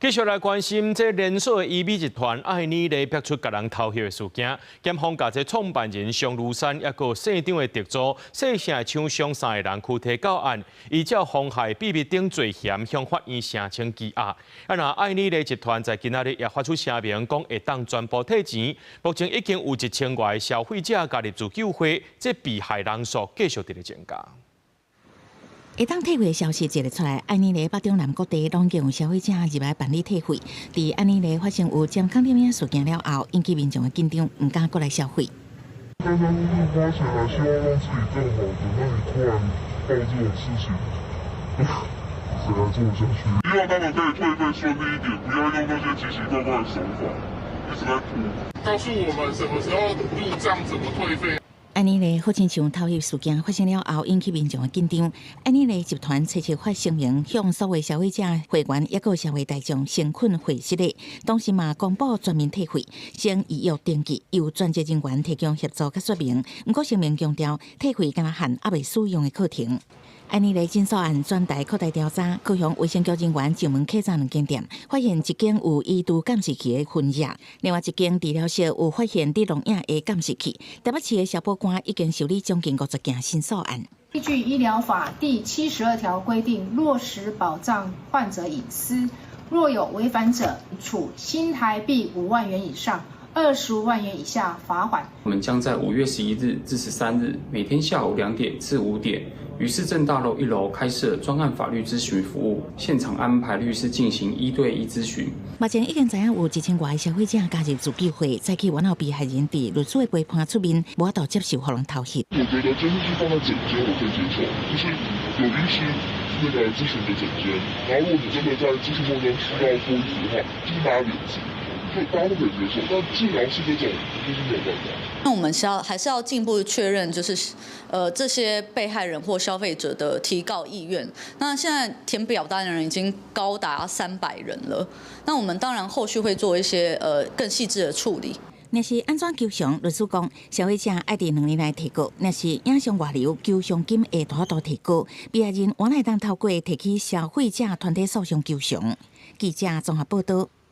繼續來關心這連鎖的醫美集團愛妮麗爆出共人偷翕的事件，檢方共這創辦人商如山，抑閣社長的特助，細城廠商三个人拘提到案，依照妨害秘密等罪嫌向法院聲請羈押。啊，若愛妮麗集團在今仔日也發出聲明，講會當全部退錢。目前已經有1000外消費者加入自救會，這被害人數繼續佇咧增加。會當退費的消息一出來，愛妮麗北中南各地攏有消費者入來辦理退費。佇愛妮麗發生有針孔攝影事件了後，引起民眾的緊張，毋敢閣來消費。大家都是花錢來希望讓自己更好的，那你突然爆這種事情，誰來做得下去？希望他們可以退費順利一點，不要用那些奇奇怪怪的手法，一直在拖。告訴我們什麼時候入賬，怎麼退費。愛妮麗好親像偷翕事件發生了後，引起民眾的緊張。愛妮麗集團隨即發聲明，向所有消費者、會員抑閣社會大眾誠懇回失禮。同時嘛，公布全面退費，先預約登記，由專職人員提供協助佮說明。毋過聲明強調，退費敢若限猶未使用的課程。愛妮麗診所案轉台擴大調查，高雄衛生局人員上門稽查兩間店，發現一間有移除監視器的痕跡，另外一間治療室有發現佇錄影的監視器。台北市的消保官已經受理將近50件申訴案。依據醫療法第72條規定，落實保障患者隱私，若有違反者，處新台幣5萬元以上25萬元以下罰款。我們將在5月11日至13日，每天下午2點至5點，於市政大樓一樓開設專案法律諮詢服務，現場安排律師進行一對一諮詢。目前已經知影有1000外消費者加入自救會，早期原有被害人佇律師的陪伴出面，無法度接受予人偷翕。我覺得監視器放在診間我可以接受，就是有醫師那個諮詢的診間，然後如果你真的在諮詢過程中需要脫衣服的話，就是拉簾子，大家都可以接受。但治療室這種就是沒有辦法。那我們是要還是要進一步確認，就是這些被害人或消費者的提告意願。那現在填表單的人已經高達300人了。那我們當然後續會做一些更細緻的處理。若是按怎求償，律師講，消費者愛佇2年內提告；若是影像外流，求償金會大幅度提高。被害人原來當透過提起消費者團體訴訟求償。記者綜合報道。